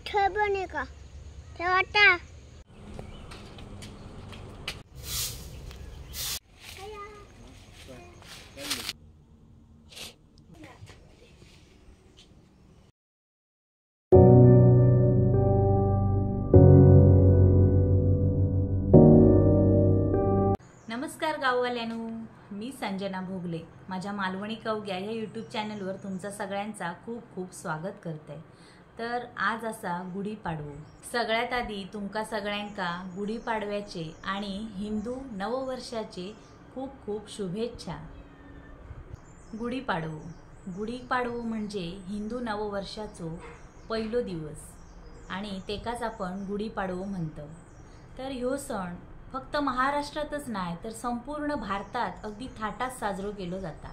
बनेगा ठेवता। नमस्कार गाववाल्यांनो, मी संजना भोगले माझ्या मालवणी कवग्या या यूट्यूब चॅनलवर तुमचा सगळ्यांचा खूप खूप स्वागत करते। तर आज असा गुढीपाडवो। सगळ्यात आधी तुमका सगळ्यांका गुढीपाडव्याचे आणि हिंदू नववर्षाचे खूप खूप शुभेच्छा। गुढीपाडवो गुढीपाडवो म्हणजे हिंदू नववर्षाचो पहिलो दिवस आणि तेकाच आपण गुढीपाडवो म्हणतो। तर ह्यो सण फक्त महाराष्ट्रातच नाही तर संपूर्ण भारतात अगदी थाटात साजरो केलो जाता।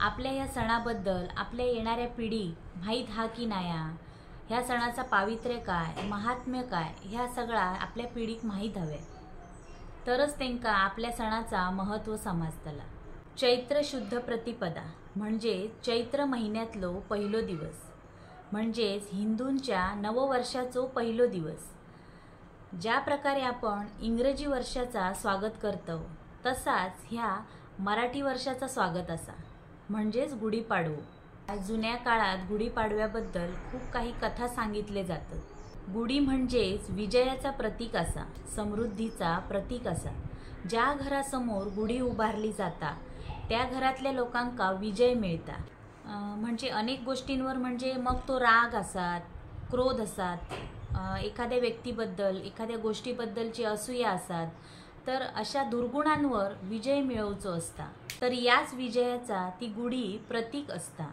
आपल्या ह्या सणाबद्दल आपल्या येणाऱ्या पिढी माहीत हा की नाया, ह्या सणाचा पावित्र्य काय, महात्म्य काय, ह्या सगळा आपल्या पिढीक माहीत हवे तरच तेंका आपल्या सणाचा महत्त्व समजतला। चैत्र शुद्ध प्रतिपदा म्हणजे चैत्र महिन्यातलो पहिलो दिवस म्हणजेच हिंदूंच्या नववर्षाचो पहिलो दिवस। ज्या प्रकारे आपण इंग्रजी वर्षाचा स्वागत करतो तसाच ह्या मराठी वर्षाचा स्वागत असा म्हणजेच गुढीपाडवो। जुन्या काळात गुढीपाडव्याबद्दल खूप काही कथा सांगितले जातात। गुढी म्हणजेच विजयाचा प्रतीक असा, समृद्धीचा प्रतीक असा। ज्या घरासमोर गुढी उभारली जाता त्या घरातल्या लोकांका विजय मिळता। म्हणजे अनेक गोष्टींवर, म्हणजे मग तो राग असात, क्रोध असात, एखाद्या व्यक्तीबद्दल एखाद्या गोष्टीबद्दलची असूया असतात, तर अशा दुर्गुणांवर विजय मिळवचो असता। तर याच विजयाचा ती गुढी प्रतीक असता।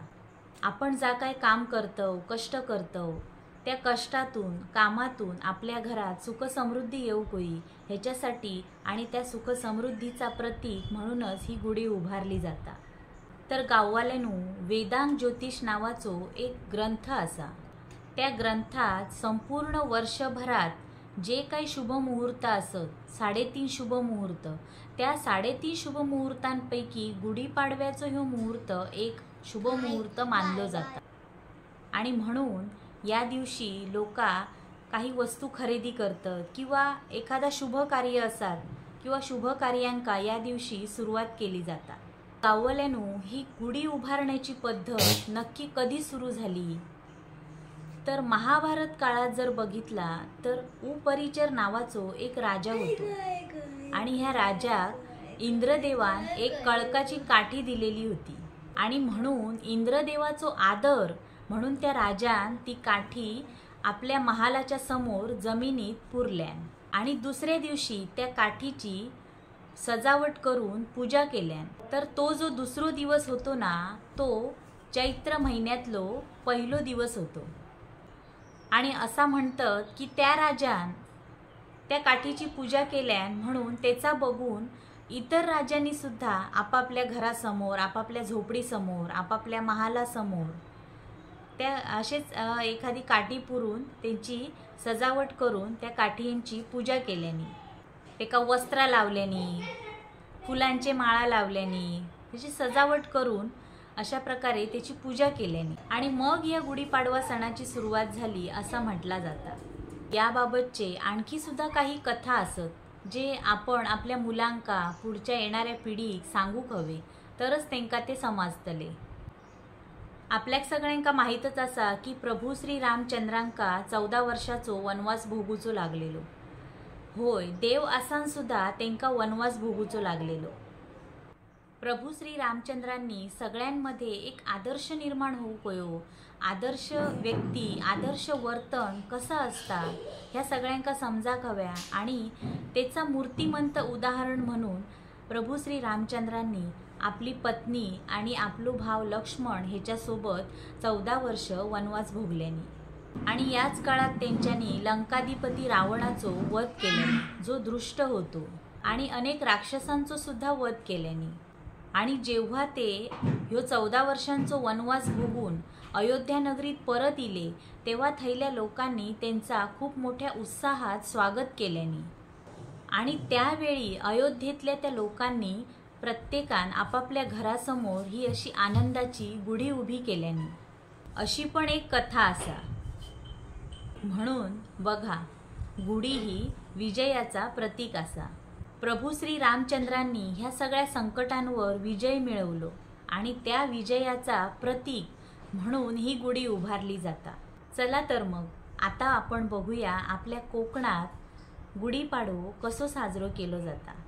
आपण जा काय काम करतो, कष्ट करतो, त्या कष्टातून कामातून आपल्या घरात सुखसमृद्धी येऊ कोई ह्याच्यासाठी आणि त्या सुखसमृद्धीचा प्रतीक म्हणूनच ही गुढी उभारली जाता। तर गाववाल्यांनो, वेदांग ज्योतिष नावाचो एक ग्रंथ असा। त्या ग्रंथात संपूर्ण वर्षभरात जे काही शुभ मुहूर्त असत, 3.5 शुभ मुहूर्त, त्या 3.5 शुभ मुहूर्तांपैकी गुढीपाडव्याचो ह्यो मुहूर्त एक शुभ मुहूर्त मानलो जाता। आणि म्हणून या दिवशी लोका काही वस्तू खरेदी करतात किंवा एखादा शुभ कार्य असतात किंवा शुभ कार्यांका या दिवशी सुरुवात केली जाता। गाववाल्यांनो, ही गुढी उभारण्याची पद्धत नक्की कधी सुरू झाली तर महाभारत काळात जर बघितला तर उपरिचर नावाचो एक राजा होतो आणि ह्या राजाक इंद्रदेवान एक कळकाची काठी दिलेली होती आणि म्हणून इंद्रदेवाचो आदर म्हणून त्या राजान ती काठी आपल्या महालाच्या समोर जमिनीत पुरल्यान आणि दुसऱ्या दिवशी त्या काठीची सजावट करून पूजा केल्यान। तर तो जो दुसरो दिवस होतो ना तो चैत्र महिन्यातलो पहिलो दिवस होतो। आणि असा म्हणतात की त्या राजान त्या काठीची पूजा केल्यान म्हणून त्याचा बघून इतर राजांनी सुद्धा आपापल्या घरासमोर, आपापल्या झोपडीसमोर, आपापल्या महालासमोर त्या असेच एखादी काठी पुरून त्यांची सजावट करून त्या काठींची पूजा केल्यानी, एका वस्त्रा लावल्यानी, फुलांचे माळा लावल्यानी, त्याची सजावट करून अशा प्रकारे त्याची पूजा केल्याने आणि मग या गुढीपाडवा सणाची सुरुवात झाली असा म्हटला जाता। याबाबतचे आणखी सुद्धा काही कथा असत जे आपण आपल्या मुलांका पुढच्या येणाऱ्या पिढीक सांगूक हवे तरच तेंका ते समजतले। आपल्याक सगळ्यांका माहीतच असा की प्रभू श्री रामचंद्रांका 14 वर्षाचो वनवास भोगूचो लागलेलो। होय, देव आसान सुद्धा तेंका वनवास भोगूचो लागलेलो। प्रभू श्री रामचंद्रांनी सगळ्यांमध्ये एक आदर्श निर्माण होऊ कयो, आदर्श व्यक्ती, आदर्श वर्तन कसं असता ह्या सगळ्यांका समजाक हव्या आणि त्याचा मूर्तिमंत उदाहरण म्हणून प्रभू श्री रामचंद्रांनी आपली पत्नी आणि आपलो भाव लक्ष्मण ह्याच्यासोबत 14 वर्ष वनवास भोगल्यानी आणि याच काळात त्यांच्यानी लंकाधिपती रावणाचो वध केल्यानी जो दुष्ट होतो आणि अनेक राक्षसांचो सुद्धा वध केल्यानी। आणि जेव्हा ते ह्यो 14 वर्षांचो वनवास भोगून अयोध्या नगरीत परत इले तेव्हा थैल्या लोकांनी त्यांचा खूप मोठ्या उत्साहात स्वागत केल्यानी आणि त्यावेळी अयोध्येतल्या त्या लोकांनी प्रत्येकान आपापल्या घरासमोर ही अशी आनंदाची गुढी उभी केल्यानी। अशी पण एक कथा असा। म्हणून बघा, गुढी ही विजयाचा प्रतीक असा। प्रभू श्री रामचंद्रांनी ह्या सगळ्या संकटांवर विजय मिळवलो आणि त्या विजयाचा प्रतीक म्हणून ही गुढी उभारली जाता। चला तर मग आता आपण बघूया आपल्या कोकणात गुढीपाडवो कसो साजरो केलो जाता।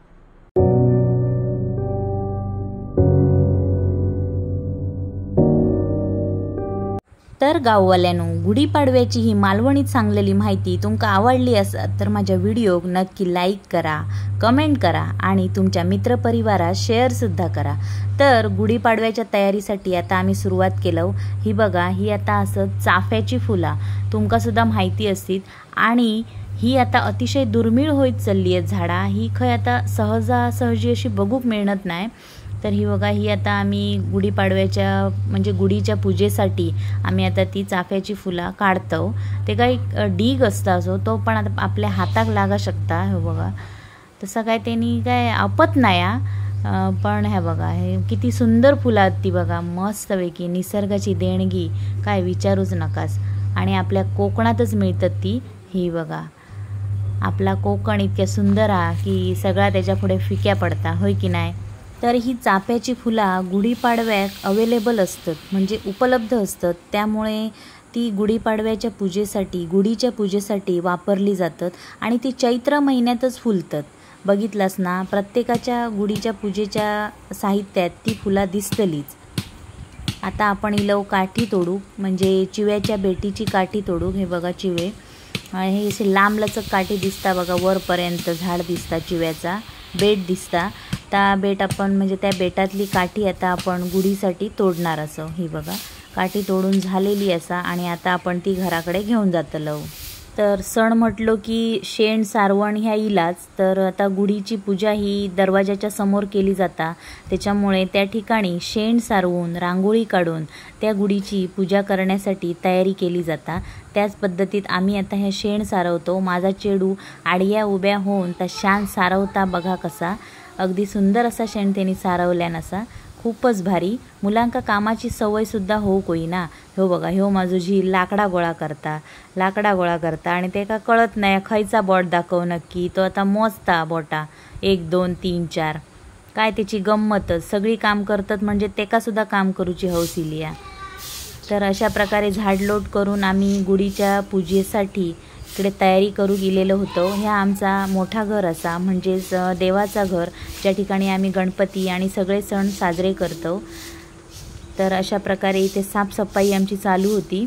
तर गाववाल्यांनो, गुढीपाडव्याची ही मालवणीत सांगलेली माहिती तुमका आवडली असत तर माझ्या व्हिडिओक नक्की लाईक करा, कमेंट करा आणि तुमच्या मित्रपरिवारात शेअरसुद्धा करा। तर गुढीपाडव्याच्या तयारीसाठी आता आम्ही सुरुवात केलं। ही बघा, ही आता असं चाफ्याची फुला तुमकासुद्धा माहिती असतील आणि ही आता अतिशय दुर्मिळ होत चालली आहेत झाडा, ही खंय आता सहजासहजी अशी बघूक मिळत नाही। तर ही बघा, ही आता आम्ही गुढीपाडव्याच्या म्हणजे गुढीच्या पूजेसाठी आम्ही आता ती चाफ्याची फुला काढतो। ते काही डीग असता असो तो पण आता आपल्या हाताक लागा शकता। हे बघा, तसं काय त्यांनी काय आपत नाही, पण हे बघा हे किती सुंदर फुलं आहेत ती बघा, मस्तपैकी निसर्गाची देणगी काय विचारूच नकास। आणि आपल्या कोकणातच मिळतात ती। ही बघा, आपला कोकण इतक्या सुंदर हा की सगळा त्याच्या पुढे फिक्या पडता, होय की नाही। तर ही चाफ्याची फुला गुढीपाडव्याक अवेलेबल असतात, म्हणजे उपलब्ध असतात, त्यामुळे ती गुढीपाडव्याच्या पूजेसाठी गुढीच्या पूजेसाठी वापरली जातात आणि ती चैत्र महिन्यातच फुलतात। बघितलास ना, प्रत्येकाच्या गुढीच्या पूजेच्या साहित्यात ती फुला दिसतलीच। आता आपण इलव काठी तोडू, म्हणजे चिव्याच्या बेटीची काठी तोडू। हे बघा चिवे, हे असे लांबलचक काठी दिसता बघा, वरपर्यंत झाड दिसता, चिव्याचा बेट दिसता। त्या बेट आपण म्हणजे त्या बेटातली काठी आता आपण गुढीसाठी तोडणार असं। ही बघा काठी तोडून झालेली असा आणि आता आपण ती घराकडे घेऊन जातलो। तर सण म्हटलो की शेण सारवण ह्या इलाच, तर आता गुढीची पूजा ही दरवाजाच्या समोर केली जाता, त्याच्यामुळे त्या ठिकाणी शेण सारवून रांगोळी काढून त्या गुढीची पूजा करण्यासाठी तयारी केली जाता। त्याच पद्धतीत आम्ही आता हे शेण सारवतो। माझा चेडू आड्या उभ्या होऊन त्या शान सारवता बघा कसा, अगदी सुंदर असा शेण त्यांनी सारवल्या नसा, खूपच भारी। मुलांका कामाची सवयसुद्धा होऊ कोई ना। हो बघा, ह्यो माझो झील लाकडा गोळा करता, लाकडा गोळा करता आणि ते का कळत नाही खयचा बोट दाखव नक्की, तो आता मोजता बोटा 1 2 3 4, काय त्याची गंमतच। सगळी काम करतात म्हणजे तेकासुद्धा काम करूची हौस इलिया। तर अशा प्रकारे झाडलोट करून आम्ही गुढीच्या पूजेसाठी इकडे तयारी करू गेलेलो होतो। ह्या आमचा मोठा घर असा, म्हणजेच देवाचा घर, ज्या ठिकाणी आम्ही गणपती आणि सगळे सण साजरे करतो। तर अशा प्रकारे इथे साफसफाई आमची चालू होती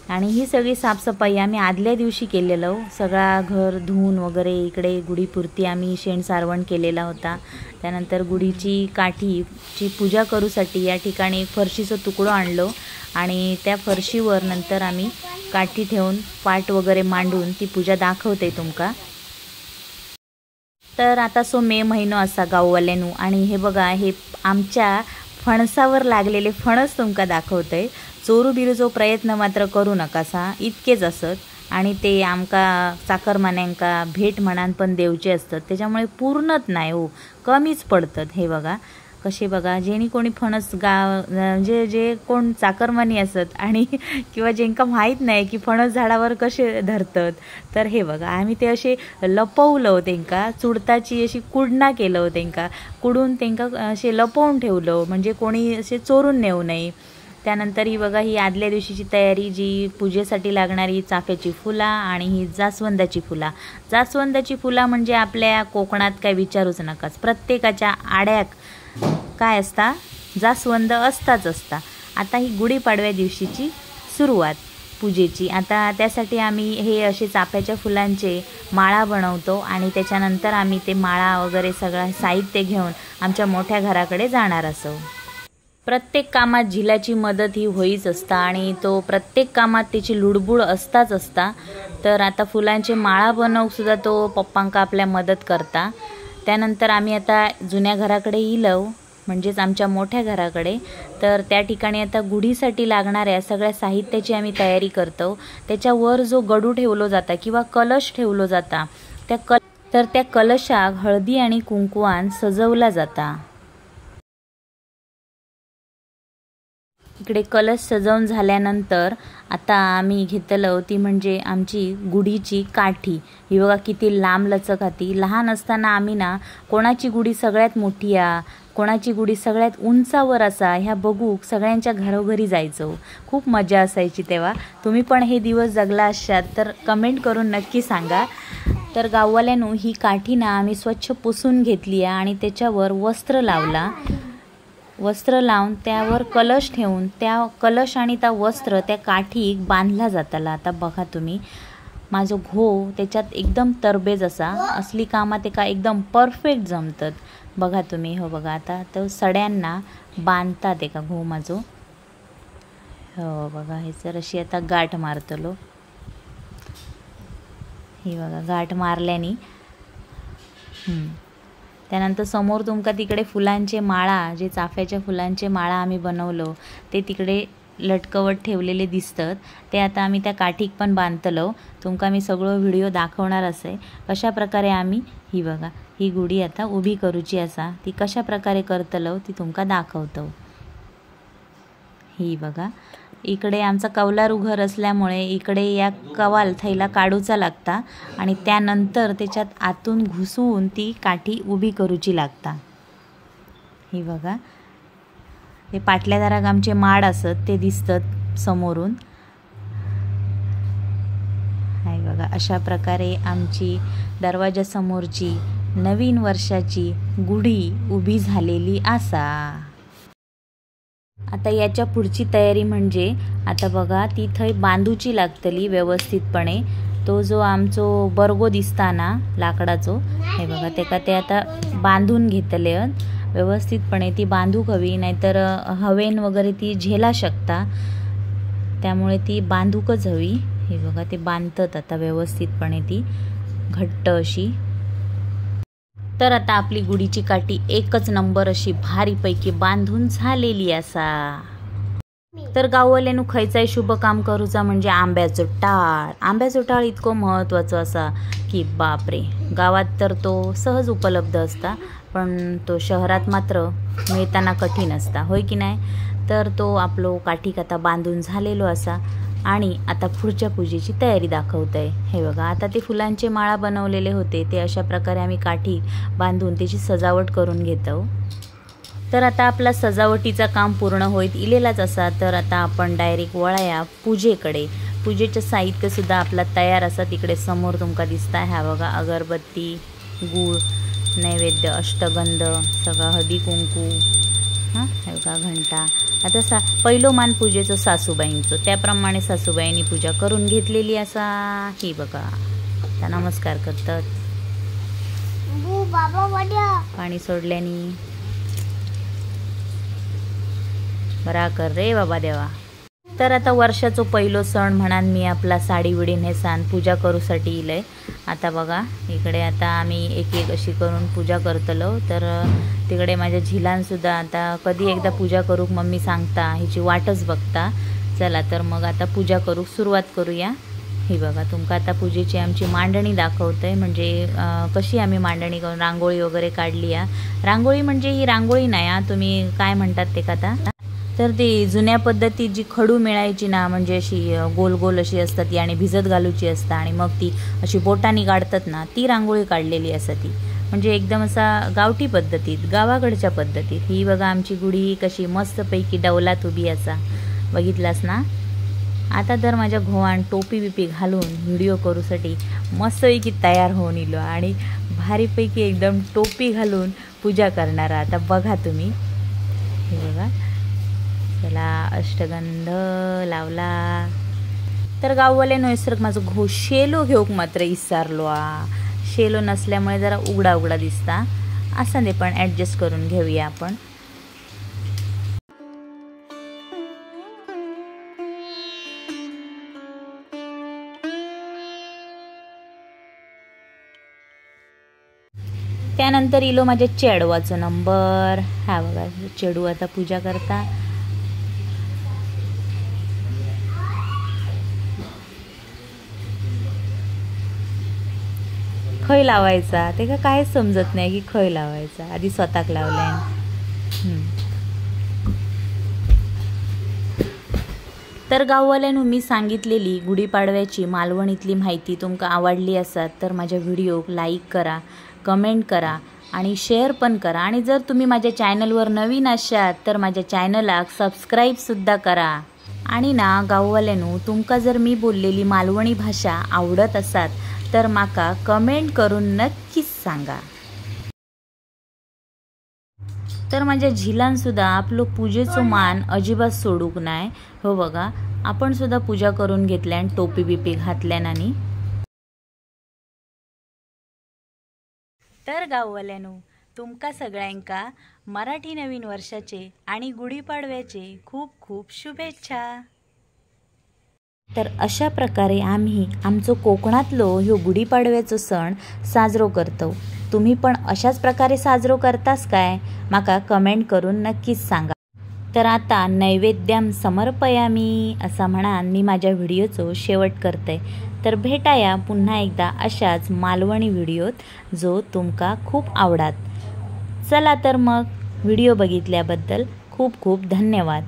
आणि ही सगळी साफसफाई आम्ही आदल्या दिवशी केलेलो। सगळा घर धुवून वगैरे इकडे गुढीपुरती आम्ही शेण सारवण केलेला होता। त्यानंतर गुढीची काठीची पूजा करूसाठी या ठिकाणी एक फरशीचं तुकडं आणलो आणि त्या फरशीवर नंतर आम्ही काठी ठेवून पाट वगैरे मांडून ती पूजा दाखवते तुमका। तर आता सो मे महिनो असा गाववाल्यांनो, आणि हे बघा हे आमच्या फणसावर लागलेले फणस तुमका दाखवते। चोरू बिरूचो प्रयत्न मात्र करू नकासा, इतकेच असत आणि ते आमका चाकरमान्यांका भेट म्हणान पण देवचे असतात, त्याच्यामुळे पूर्णच नाही हो, कमीच पडतात। हे बघा कसे बघा, जेनी कोणी फणस गा जे जे कोण चाकरमानी असत आणि किंवा जेंका माहीत नाही की फणस झाडावर कसे धरतात, तर हे बघा आम्ही ते असे लपवलं तेंका, चुडताची अशी कुडणा केलं तेंका, कुडून तेंका असे लपवून ठेवलं म्हणजे कोणी असे चोरून नेऊ नये। त्यानंतर ही बघा ही आदल्या दिवशीची तयारी, जी पूजेसाठी लागणारी चाफ्याची फुला आणि ही जास्वंदाची फुला। जास्वंदाची फुला म्हणजे आपल्या कोकणात काय विचारूच नकाच, प्रत्येकाच्या आड्याक काय असता जास्वंद असताच असता। आता ही गुढीपाडव्या दिवशीची सुरुवात पूजेची। आता त्यासाठी आम्ही हे असे चाफ्याच्या फुलांचे माळा बनवतो आणि त्याच्यानंतर आम्ही ते माळा वगैरे सगळं साहित्य घेऊन आमच्या मोठ्या घराकडे जाणार असो। प्रत्येक कामात झिलाची मदत ही होईच असता आणि तो प्रत्येक कामात त्याची लुडबुड असताच असता। तर आता फुलांचे माळा बनवूसुद्धा तो पप्पांका आपल्या मदत करता। त्यानंतर आम्ही आता जुन्या घराकडे इलव, म्हणजेच आमच्या मोठ्या घराकडे। तर त्या ठिकाणी आता गुढीसाठी लागणाऱ्या सगळ्या साहित्याची आम्ही तयारी करतो। त्याच्यावर जो गडू ठेवलो जाता किंवा कलश ठेवलो जाता, तर त्या कलशाक हळदी आणि कुंकवान सजवला जाता। इकडे कलश सजवून झाल्यानंतर आता आम्ही घेतलं ती म्हणजे आमची गुढीची काठी। ही बघा किती लांब लचक होती। लहान असताना आम्ही ना कोणाची गुढी सगळ्यात मोठी आ, कोणाची गुढी सगळ्यात उंचावर असा ह्या बघूक सगळ्यांच्या घरोघरी जायचो। खूप मजा असायची तेव्हा। तुम्ही पण हे दिवस जगला असाल तर कमेंट करून नक्की सांगा। तर गाववाल्यांनो ही काठी ना आम्ही स्वच्छ पुसून घेतली आणि त्याच्यावर वस्त्र लावला। वस्त्र लावून त्यावर कलश ठेवून त्या कलश आणि त्या वस्त्र त्या काठीक बांधला जाताला। आता बघा तुम्ही माझो घो त्याच्यात एकदम तरबेज असा, असली कामात एका एकदम परफेक्ट जमतात। बघा तुम्ही, हो बघा आता तो सड्यांना बांधतात एका घो माझो। हो बघा हे जर अशी आता गाठ मारतलो, ही बघा गाठ मारल्यानी। त्यानंतर समोर तुमका तिकडे फुलांचे माळा, जे चाफ्याच्या फुलांचे माळा आम्ही बनवलो ते तिकडे लटकवत ठेवलेले दिसतात, ते आता आम्ही त्या काठीक पण बांधतलो। तुमका मी सगळं व्हिडिओ दाखवणार असे कशा प्रकारे आम्ही ही बघा ही गुढी आता उभी करूची असा, ती कशा प्रकारे करतलो ती तुमका दाखवतो। ही बघा इकडे आमचा कौलारू घर असल्यामुळे इकडे या कवाल थैला काढूचा लागता आणि त्यानंतर त्याच्यात आतून घुसवून ती काठी उभी करूची लागता। ही बघा ते पाटल्या दाराक आमचे माड असत ते दिसतात समोरून। हाय बघा अशा प्रकारे आमची दरवाजासमोरची नवीन वर्षाची गुढी उभी झालेली आसा। आता याच्या पुढची तयारी म्हणजे आता बघा ती थंय बांधूची लागतली व्यवस्थितपणे। तो जो आमचो बर्गो दिसता ना लाकडाचो, हे बघा तेका ते आता बांधून घेतले व्यवस्थितपणे। ती बांधूक हवी, नाहीतर हवेन वगैरे ती झेला शकता, त्यामुळे ती बांधूकच हवी। हे बघा ते बांधतात आता व्यवस्थितपणे ती घट्ट अशी। तर आता आपली गुढीची काठी एकच नंबर अशी भारीपैकी बांधून झालेली असा। तर गाववाल्यांनो खयचाय शुभ काम करूचा म्हणजे आंब्याचो टाळ। आंब्याचो टाळ इतको महत्त्वाचो असा की बापरे, गावात तर तो सहज उपलब्ध असता पण तो शहरात मात्र मिळताना कठीण असता, होय की नाही। तर तो आपलो काठीक आता बांधून झालेलो असा आणि आता पुढच्या पूजेची तयारी दाखवतंय। हे बघा आता ते फुलांचे माळा बनवलेले होते ते अशा प्रकारे आम्ही काठी बांधून त्याची सजावट करून घेतो। तर आता आपला सजावटीचा काम पूर्ण होईत इलेलाच असा। तर आता आपण डायरेक्ट वळाया पूजेकडे। पूजेचं साहित्यसुद्धा आपला तयार असा तिकडे समोर तुमका दिसता। ह्या बघा अगरबत्ती, गूळ, नैवेद्य, अष्टगंध, सगळं हळदी कुंकू, हां हे बघा घंटा। आता पहिलो मान पूजेचो सासूबाईंचो, त्याप्रमाणे सासूबाईंनी पूजा करून घेतलेली असा। ही बघा आता नमस्कार करतात पाणी सोडल्यानी। बरा कर रे बाबा देवा। तर आता वर्षाचो पहिलो सण म्हणान मी आपला साडी विडी नेसान पूजा करूसाठी इलय। आता बघा इकडे आता आम्ही एक एक अशी करून पूजा करतलो। तर तिकडे माझ्या झिलांसुद्धा आता कधी एकदा पूजा करूक मम्मी सांगता, हिची वाटच बघता। चला तर मग आता पूजा करूक सुरुवात करूया। ही बघा तुमका आता पूजेची आमची मांडणी दाखवतोय, म्हणजे कशी आम्ही मांडणी करून रांगोळी वगैरे काढली आहे। रांगोळी म्हणजे ही रांगोळी नाही हा, तुम्ही काय म्हणतात ते का आता। तर ती जुन्या पद्धतीत जी खडू मिळायची ना, म्हणजे अशी गोल गोल अशी असतात ती आणि भिजत घालूची असता आणि मग ती अशी बोटानी काढतात ना, ती रांगोळी काढलेली असते ती, म्हणजे एकदम असा गावठी पद्धतीत, गावाकडच्या पद्धतीत। ही बघा आमची गुढी कशी मस्तपैकी डौलात उभी असा, बघितलास ना। आता तर माझ्या घोवान टोपी बिपी घालून व्हिडिओ करूसाठी मस्तपैकी तयार होऊन इलो आणि भारीपैकी एकदम टोपी घालून पूजा करणारा। आता बघा तुम्ही, हे बघा त्याला अष्टगंध लावला। तर गाववाले नैसर्ग माझं घो शेलो घेऊक मात्र इसारलो आ, शेलो नसल्यामुळे जरा उघडा उघडा दिसता, असं ते पण ॲडजस्ट करून घेऊया आपण। त्यानंतर इलो माझ्या चेडवाचा नंबर। हा बघा चेडू आता पूजा करता। खय लावायचा ते का काहीच समजत नाही की खय लावायचा, आधी स्वतःक लावलाय। तर गाववाल्यांनो, मी सांगितलेली गुढीपाडव्याची मालवणीतली माहिती तुमका आवडली असत तर माझ्या व्हिडिओक लाईक करा, कमेंट करा आणि शेअर पण करा. आणि जर तुम्ही माझ्या चॅनलवर नवीन असाल तर माझ्या चॅनलाक सबस्क्राईबसुद्धा करा. आणि ना गाववाल्यांनो, तुमका जर मी बोललेली मालवणी भाषा आवडत असात तर माका कमेंट करून नक्कीच सांगा. तर माझ्या झिलांसुद्धा आपलो पूजेचो मान अजिबात सोडूक नाही. हो बघा, आपण सुद्धा पूजा करून घेतल्यान, टोपी बिपी घातल्यान. आणि तर गाववाल्यांनो, तुमका सगळ्यांका मराठी नवीन वर्षाचे आणि गुढीपाडव्याचे खूप खूप शुभेच्छा. तर अशा प्रकारे आम्ही आमचो कोकणातलो ह्यो गुढीपाडव्याचो सण साजरो करतो. तुम्ही पण अशाच प्रकारे साजरो करतास काय, माका कमेंट करून नक्कीच सांगा. तर आता नैवेद्यम समर्पयामी असा म्हणान मी माझ्या व्हिडिओचो शेवट करते. तर भेटाया पुन्हा एकदा अशाच मालवणी व्हिडिओत जो तुमका खूप आवडात. चला तर मग व्हिडिओ बघितल्याबद्दल खूप खूप धन्यवाद.